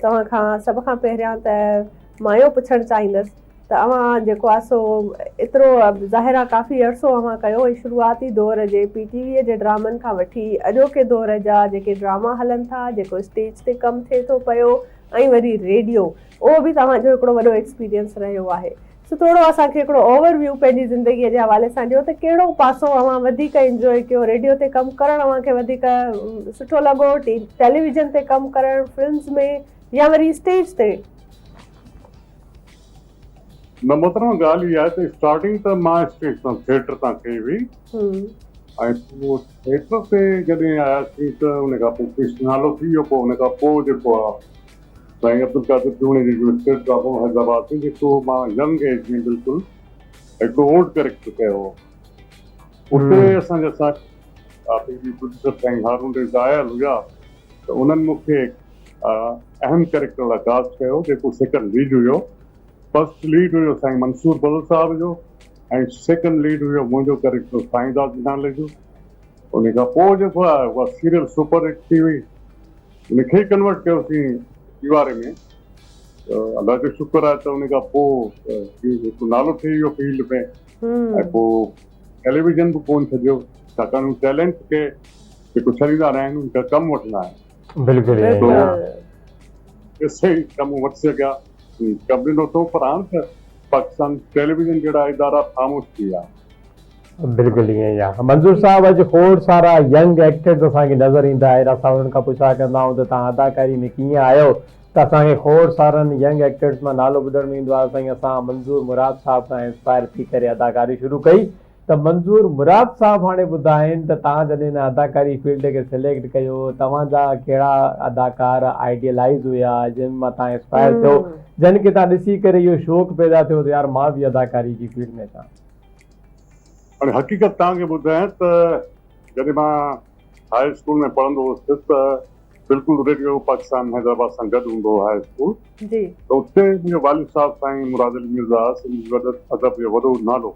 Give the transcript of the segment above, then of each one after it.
توهان کان سڀ کان پهريان ته مان اهو پڇڻ چاهيندس ته اوهان جيڪو آهي سو ايترو ظاهر آهي ڪافي عرصو اوهان ڪيو ۽ شروعاتي دور جي پي ٽي وي جي ڊرامن کان وٺي اڄوڪي دور جا جيڪي ڊراما هلن ٿا جيڪو اسٽيج تي ڪم ٿئي ٿو پيو ۽ وري ريڊيو اهو به توهان جو هڪڙو وڏو ايڪسپيرينس رهيو آهي سو ٿورو اسان کي هڪڙو اوور ويو پنهنجي زندگيء جي حوالي سان ڏيو ته ڪهڙو پاسو اوهان وڌيڪ انجوائي ڪيو، ريڊيو تي ڪم ڪرڻ اوهان کي وڌيڪ سٺو لڳو، ٽيليويزن تي ڪم ڪرڻ، فلمز ۾ يا وري اسٽيج تي؟ نه محترمه ڳالهه اها آهي ته اسٽارٽنگ ته مان اسٽيج تان ٿيٽر تان ڪئي هئي ۽ پوء ٿيٽر تي جڏهن آياسين ته ان کان پوء ڪجهه نالو ٿي ويو پوء ان کان پوء جيڪو آهي سائين عبدالقادر جوڻيجي جو اسٽيج ڊرامو حيدرآباد ۾ جيڪو مان ينگ ايج ۾ بلڪل هڪڙو اولڊ ڪريڪٽر ڪيو هو اتي اسان جا سائين پروڊيوسر سائين هارون رضا آيل هيا ته انهن مون کي اهم ڪريڪٽر لاء ڪاسٽ ڪيو جيڪو سيڪنڊ ليڊ هيو فرسٽ ليڊ هيو سائين منصور بلوچ صاحب جو ۽ سيڪنڊ ليڊ هيو منهنجو ڪريڪٽر سائين داد نالي جو ان کان پوء جيڪو آهي اها سيريل سپر هٽ ٿي وئي ان کي ئي ڪنورٽ ڪيوسين پي واري ۾ ته الله جو شڪر آهي ته ان کان پوء هڪ نالو ٺهي ويو فيلڊ ۾ ۽ پوء ٽيليويزن به ڪون ڇڏيو ڇاڪاڻ ٽيلنٽ کي جيڪو ڇڏيندا نه آهن ان کان ڪم وٺندا آهن بلڪل صحيح ڪم وٺي سگهيا ڪم ڏنو اٿو پر هاڻ ته پاڪستان ٽيليويزن جهڙا ادارا خاموش ٿي ويا. بلڪل ائين ئي آ منظور صاحب اڄ کوڙ سارا ينگ ايڪٽرز اسان کي نظر ايندا آهن اسان انهن کان پڇا ڪندا آهيون ته توهان اداڪاري ۾ ڪيئن آيو ته اسان کي کوڙ سارن ينگ ايڪٽرز مان نالو ٻڌڻ ۾ ايندو آهي سائين اسان منظور مراد صاحب کان انسپائر ٿي ڪري اداڪاري شروع ڪئي ته منظور مراد صاحب هاڻي ٻڌائين ته توهان جڏهن هن اداڪاري فيلڊ کي سليڪٽ ڪيو توهان جا ڪهڙا اداڪار آئيڊيلائيز هيا جن مان توهان انسپائر ٿيو جن کي توهان ڏسي ڪري اهو شوق پيدا ٿيو ته يار مان به اداڪاري جي فيلڊ ۾ اچان. هاڻي حقيقت توهان کي ٻڌايان ته جڏهن مان هاء اسڪول ۾ پڙهندو هوس ته بلڪل ريڊيو پاڪستان حيدرآباد سان گڏ هوندو هو هاء اسڪول ته اتي منهنجو والد صاحب سائين مراد علي مرزا سنڌي ادب جو وڏو نالو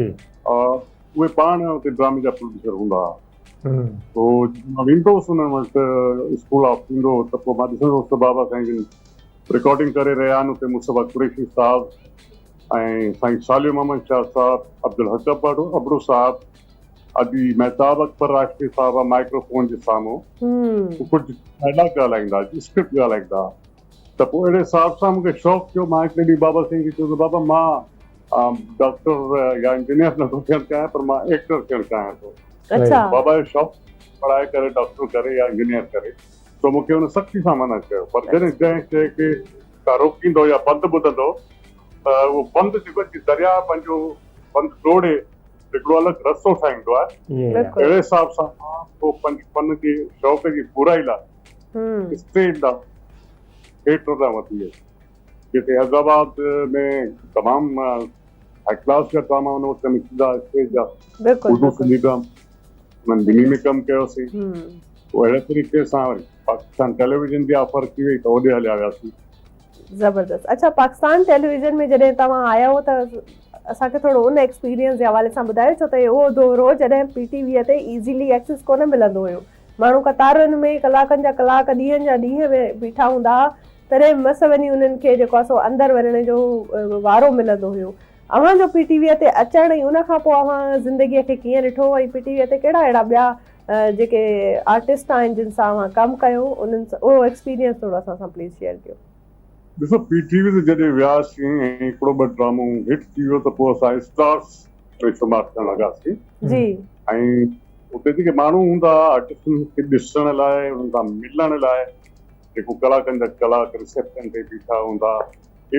اهي پاڻ اتي ڊرامي جا پروڊيوسر هوندا هئا پوء مان ويندو هوس انهن وٽ اسڪول آف ٿيندو هو ته پوء مان ڏسندو هوس ته بابا سائين جن رڪارڊنگ ڪري رهيا آهن اتي مصطفيٰ قريشي صاحب ۽ سائين صالح محمد شاهه صاحب، عبدالحق ابڙو صاحب، ادي مهتاب اڪبر راشدي صاحبه مائڪرو فون جي سامهون ڪجهه ڊائلاگ ڳالهائيندا، اسڪرپٽ ڳالهائيندا ته پوء اهڙي حساب سان مون کي شوق ٿيو مان هڪڙي ڏينهن بابا سائين کي چيو ته بابا مان ڊاڪٽر يا انجنيئر نٿو ٿيڻ چاهيان پر مان ايڪٽر ٿيڻ چاهيان ٿو. بابا جو شوق پڙهائي ڪري ڊاڪٽر ڪري يا انجنيئر ڪري سو مون کي هن سختي سان منع ڪيو پر جڏهن جنهن شيء کي ڪا روڪيندو يا بند ٻڌندو ته اهو بند جيڪو جي درياء پنهنجو بند ٽوڙي هڪڙو الڳ رستو ٺاهيندو آهي اهڙي حساب سان مان پوء پنهنجي فن جي شوق جي پورائي لاء اسٽيج ڏانهن ٿيٽر ڏانهن وڌي ويس جتي حيدرآباد ۾ تمام هاء ڪلاس جا ڊراما ان وقت ۾ ٿيندا اسٽيج جا اردو سنڌي ڊراما انهن ٻنهي ۾ ڪم ڪيوسين پوء اهڙي طريقي سان وري پاڪستان ٽيليويزن جي آفر ٿي وئي ته اوڏي هليا وياسين. زبردست اڇا پاڪستان ٽيليويزن ۾ جڏهن توهان آيا هو ته اسان کي ٿورو ان ايڪسپيرينس جي حوالي سان ٻڌايو ڇو ته اهو دور هو جڏهن پي ٽي وي تي ايزيلي ايڪسس ڪونه ملندو هيو ماڻهو قطارن ۾ ڪلاڪن جا ڪلاڪ ڏينهن جا ڏينهن بيٺا هوندا هئا تڏهن مس وڃي انهن کي جيڪو آهي سو اندر وڃڻ جو وارو ملندو هيو اوهان جو پي ٽي وي تي اچڻ ۽ ان کان پوء اوهان زندگي کي ڪيئن ڏٺو ۽ پي ٽي وي تي ڪهڙا اهڙا ٻيا جيڪي آرٽسٽ آهن جن سان اوهان ڪم ڪيو انهن سان اهو ايڪسپيرينس ٿورو اسان سان پليز شيئر ڪيو. ڏسو پي ٽي وي تي جڏهن وياسين ۽ هڪڙو ٻه ڊرامو هٽ ٿي ويو ته پوء اسان اسٽارس ۾ شمار ٿيڻ لڳاسين جي. ۽ اتي جيڪي ماڻهو هوندا هئا آرٽسٽن کي ڏسڻ لاء انهن سان ملڻ لاء جيڪو ڪلاڪن جا ڪلاڪ رسيپشن تي بيٺا هوندا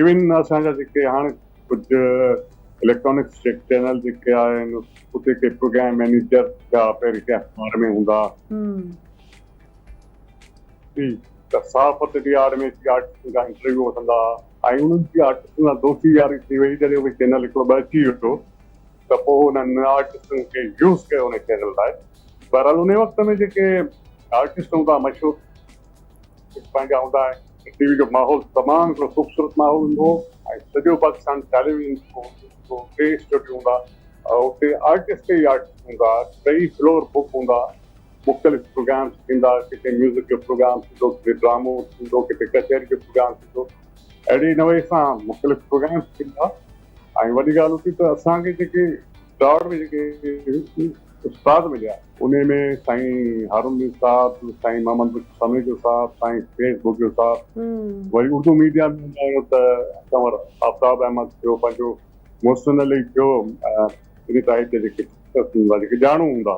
ايون اسان جا جيڪي هاڻ ڪجهه اليڪٽرانڪس چينل جيڪي آهن اتي ڪي پروگرام مئنيجر ٿيا پهرين ڪنهن اخبار ۾ هوندا ته صحافت جي آڙ ۾ اچي آرٽسٽن کان انٽرويو وٺندا ۽ انهن جي آرٽسٽن سان دوستي ياري ٿي وئي جڏهن اهي چينل هڪڙو ٻه اچي ويو ته پوء انهن آرٽسٽن کي يوز ڪيو ان چينل لاء بهرحال ان وقت ۾ جيڪي آرٽسٽ هوندا مشهور پنهنجا هوندا آهن ٽي وي جو ماحول تمام هڪڙو خوبصورت ماحول هوندو هو ۽ سڄو پاڪستان ٽيليويزن جو ٽي اسٽوڊيو هوندا اتي آرٽسٽ ئي آرٽسٽ هوندا ٽئي فلور بڪ هوندا مختلف پروگرامس ٿيندا، ڪٿي ميوزڪ جو پروگرام ٿيندو، ڪٿي ڊرامو ٿيندو، ڪٿي ڪچهري جو پروگرام ٿيندو، اهڙي نوعي سان مختلف پروگرامس ٿيندا. ۽ وڏي ڳالهه اتي ته اسان کي جيڪي ڊاڙ ۾ جيڪي استاد مليا، انهي ۾ سائين هارون مير صاحب، سائين محمد بخش سميجو صاحب، سائين فيض ٻگهيو صاحب، وري اردو ميڊيا ۾ آيو ته ڪنور آفتاب احمد ٿيو، پنهنجو محسن علي ٿيو، انهي ٽائيپ جا جيڪي ٽيچرس هوندا، جيڪي ڄاڻو هوندا.